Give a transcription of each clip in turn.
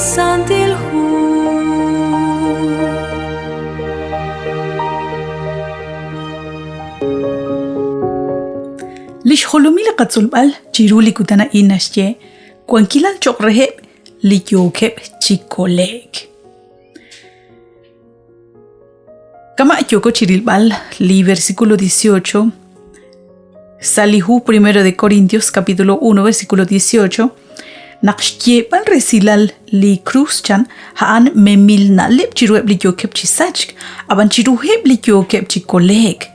Santil Hu. Li xjolomil li qatzolb'al chiru li kutan a'in naxye wankilal cho'q reheb' li yookeb' chi kole'k. Kama' yooko chi rilb'al li versículo 18 sa' li hu Primero de Corintios capítulo 1 versículo 18 naq xyeeb'al resilal li krus chan a'an memil na'leb' chiruheb' li yookeb' chi sachk, ab'an chiruheb' li yookeb' chi kole'k.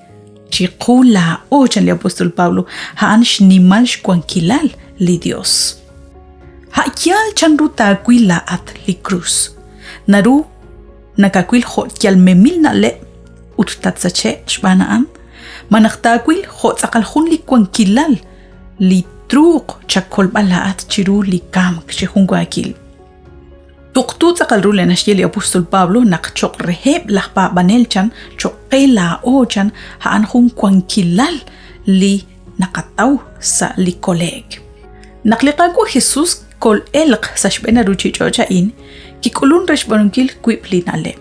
Chiqu laa'o chan li apóstol Pablo a'an xnimal xwankilal li Dios. A' yaal chanru taawil laa'at li krus. Naru nakawil jo' yal memil na'leb' ut tatsache'q xb'aan a'an, malaj taawil jo' tz'aqal jun li wankilal li truuq chakolb'al laa'at chiru li kamk chi junwaakil. Tuqtu tz'aqal ru li naxye li apóstol Pablo naq cho'q reheb' laj paab'anel chan, cho'q qe laa'o chan, a'an jun wankilal li naqataw sa' li kole'k. Naq li Qaawa' Jesús kol'elq sa' xb'een a ruuchich'och' a'in, kik'ulun re xb'aanunkil wiib' li na'leb'.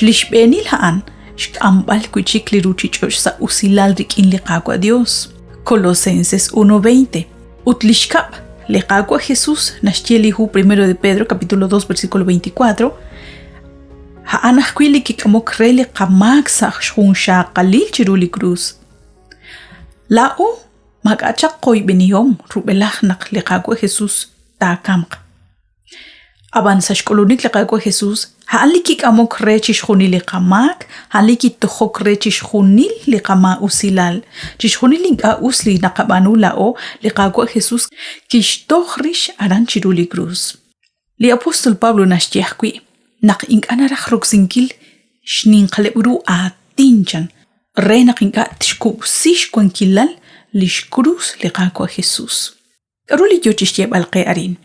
Li xb'eenil a'an xk'amb'al wi' chik li ruuchich'och' sa' usilal rik'in li Qaawa' Dios. Colosenses 1:20. Ut li xkab', li Qaawa' Jesús naxye li hu Primero de Pedro capítulo 2 versículo 24, a'an ajwi' li kik'amok re li qamaak sa' xjunxaqalil chiru li krus. Laa'o maak'a' chaq qoyb'enihom rub'elaj naq li Qaawa' Jesús taakamq. Ab'an sa' xk'ulunik li Qaawa' Jesús, a'an li kik'amok re chixjunil li qamaak, a'an li kitojok re chixjunil li qamaa'usilal, chixjunil li ink'a' us li naqab'aanu laa'o, li Qaawa' Jesús kixtoj rix aran chiru li krus. Li apóstol Pablo naxye ajwi' naq ink'a' naraj roksinkil xninqaleb' ru aatin chan re naq ink'a' tixkub'si xwankilal li xkrus li Qaawa' Jesús. K'aru li yo chi xyeeb'al qe arin?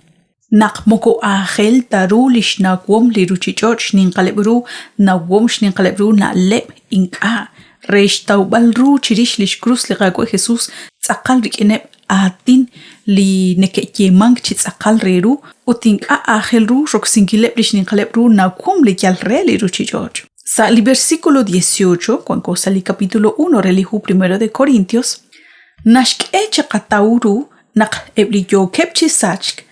Naq moko aajel ta ru li xnawom li ruuchich'och' xninqaleb' ru nawom xninqaleb' ru na'leb' ink'a' re xtawb'al ru chirix li xkrus li Qaawa' Jesús tz'aqal rik'ineb' aatin li neke'yeemank chi tz'aqal re ru ut ink'a' aajel ru roksinkileb' li xninqaleb' ru nawom li yal re li ruuchich'och'. Sa' li versículo 18 wanko sa' li capítulo 1 re li hu Primero de Corintios, Naxk'e chiqataw ru naq eb' li yookeb' chi sachk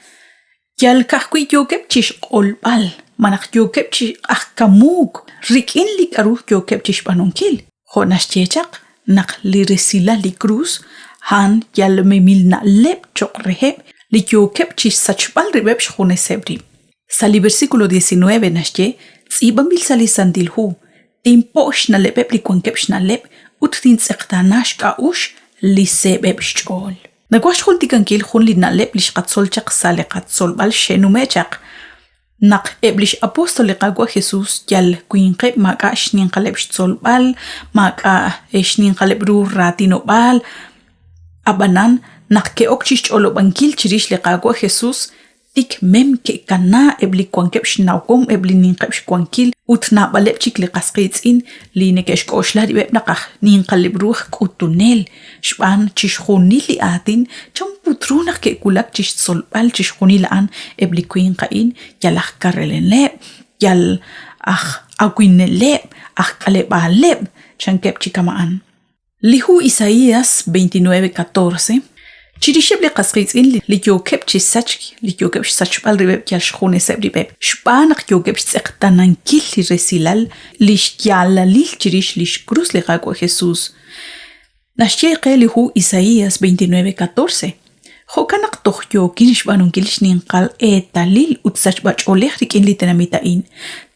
yal ka'ajwi' yookeb' chi xq'olb'al malaj yookeb' chi q'ajkamuuk rik'in li k'aru yookeb' chi xb'aanunkil. Jo' naxye chaq naq li resilal li krus a'an yal memil na'leb' cho'q reheb' li yookeb' chi xsachb'al rib'eb' xjuneseb' rib'. Sa' li versículo 19 naxye, Tz'iib'anb'il sa' li Santil Hu, Tinpo' xna'leb'eb' li wankeb' xna'leb' ut tintz'eqtaana xk'a'uxl li seeb'eb' xch'ool. Nawaj xjultikankil jun li na'leb' li xqatzol chaq sa' li qatzolb'al xe'nume' chaq, naq eb' lix apóstol li Qaawa' Jesús yal winqeb' maak'a' xninqaleb' xtzolb'al, maak'a' xninqaleb' ru raatinob'aal, ab'anan naq ke'ok chixch'olob'ankil chirix li Qaawa' Jesús, Tik mem ke'kana eb' li wankeb' xnawom, eb' li ninqeb' xwankil ut naab'aleb' chik li qas qiitz'in li neke'xk'oxla rib'eb' naq aj ninqaleb' ru aj k'utunel xb'aan chixjunil li aatin chan put ru naq ke'wulak chi xtzolb'al chixjunil a'an eb' li winq a'in yal aj karreleneb', yal aj awineleb', aj k'aleb'aaleb', chankeb' chi kama'an. Li hu Isaías 29:14, chirixeb' li qas qiitz'in li yookeb' chi sachk, li yookeb' xsachb'al rib'eb' yal xjuneseb' rib'eb', xb'aan naq yookeb' xtz'eqtaanankil li resilal li xyaalalil chirix li xkrus li Qaawa' Jesús. Naxye qe li hu Isaías 29:14, Jo'kan naq toj yookin xb'aanunkil xninqal eetalil ut sachb'ach'oolej rik'in li tenamit a'in,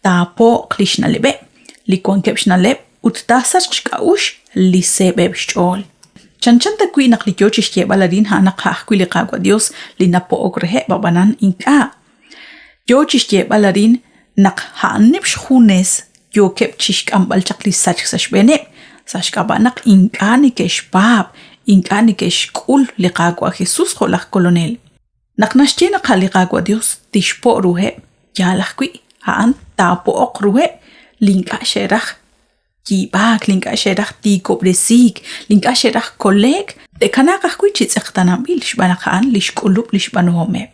taapo'q li xna'leb'eb', li wankeb' xna'leb' ut taasachq xk'a'uxl li seeb'eb' xch'ool. Chanchan ta wi' naq li yo chi xyeeb'al arin a'anaq a' ajwi' li Qaawa' Yos li napo'ok reheb', ab'anan ink'a'. Yo chi xyeeb'al arin naq a'aneb' xjunes yookeb' chi xk'amb'al chaq li sachk sa' xb'eeneb', sa' xk'ab'a' naq ink'a' neke'xpaab', ink'a' neke'xk'ul li Qaawa' Jesus jo' laj Kolonel. Naq naxye naq a' li Qaawa' Yos tixpo' ruheb', yaal ajwi', a'an taapo'oq ruheb' li ink'a' xe'raj yiib'aak, li ink'a' xe'raj tiikob'resiik, li ink'a' xe'raj kole'k, te'kanaaq ajwi' chi tz'eqtaananb'il xb'aan naq a'an li xk'ulub' li xb'aanuhomeb'.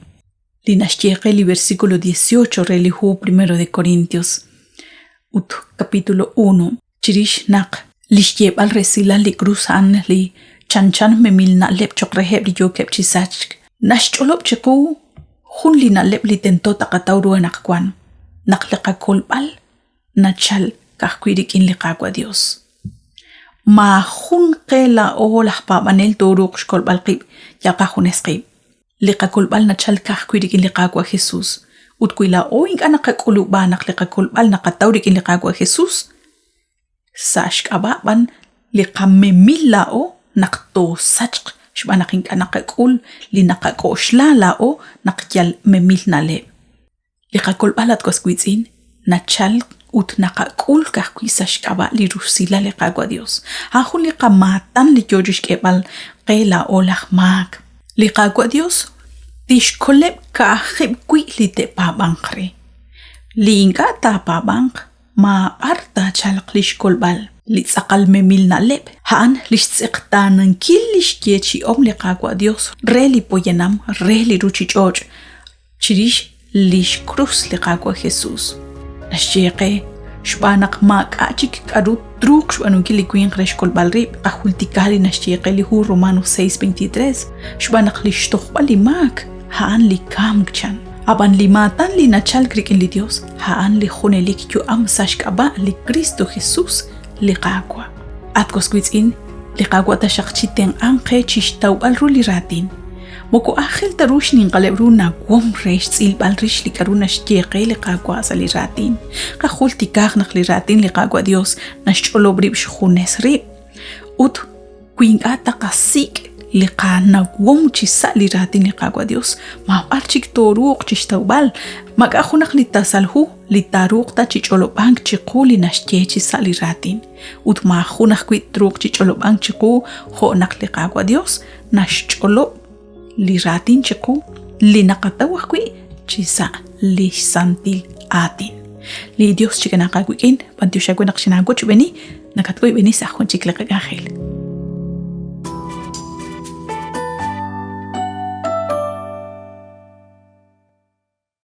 li naxye qe li versículo 18 re li hu Primero de Corintios ut capítulo 1 chirix naq li xyeeb'al resilal li krus a'an li chanchan memil na'leb' choq' reheb' li yookeb' chi sachk. Naxch'olob' chiqu jun li na'leb' li tento taqataw ru anaqwan, naq li qakolb'al nachal ka'ajwi' rik'in li Qaawa' Dios. Maajun qe laa'o laj paab'anel tooruuq xkolb'al qib' yal qajunes qib'. Li qakolb'al nachal ka'ajwi' rik'in li Qaawa' Jesus. Ut wi laa'o ink'a' naqak'ulub'a naq li qakolb'al naqataw rik'in li Qaawa' Jesus, sa' xk'ab'a' b'an li qamemil laa'o naq toosachq xb'aan naq ink'a' naqak'ul li naqak'oxla laa'o naq yal memil na'leb'. Li qakolb'al, at was wiitz'in, nachalk ut naqak'ul ka'ajwi' sa' xk'ab'a' li rusilal li Qaawa' Dios. A'an jun li qamaatan li yoo chixk'eeb'al qe laa'o laj maak. Li Qaawa' Dios tixkoleb' ka'ajeb' wi' li te'paab'anq re. Li ink'a' taapaab'anq, maab'ar taachalq li xkolb'al. Li tz'aqal memil na'leb' a'an li xtz'eqtaanankil li xyeechi'om li Qaawa' Dios re li poyanam re li ruchich'och' chirix li xkrus li Qaawa' Jesus. Naxye qe, xb'aan naq maak'a' chik k'aru truuq xb'aanunkil li winq re xkolb'al rib', qajultika li naxye qe li hu Romanos 6:23, xb'aan naq li xtojb'al li maak a'an li kamk chan. Ab'an li maatan li nachalk rik'in li Yos a'an li junelik yu'am sa' xk'ab'a' li Kristo Jesus li Qaawa'. At was wiitz'in, li Qaawa' taxaq chitenq'anq qe chi xtawb'al ru li raatin. Moko aajel ta ru xninqaleb' ru nawom re xtz'ilb'al rix li k'aru naxye qe li Qaawa' sa' li raatin. Qajultikaaq naq li raatin li Qaawa' Dios naxch'olob' rib' xjunes rib'. Ut wi ink'a' taqasik' li qanawom chi sa' li raatin li Qaawa' Dios, maab'ar chik tooruuq chixtawb'al. Maak'a' junaq li tasal hu li taaruuq ta chi ch'olob'ank chiqu li naxye chi sa' li raatin. Ut maajun ajwi' truuq chi ch'olob'ank chiqu jo' naq li Qaawa' Dios naxch'olob' li raatin chiqu li naqataw ajwi' chi sa' li xsantil aatin. Li Dios chikanaaq aawik'in, b'antiox aawe naq xinaawochb'eeni, nakatwoyb'eni sa' jun chik li qak'anjel.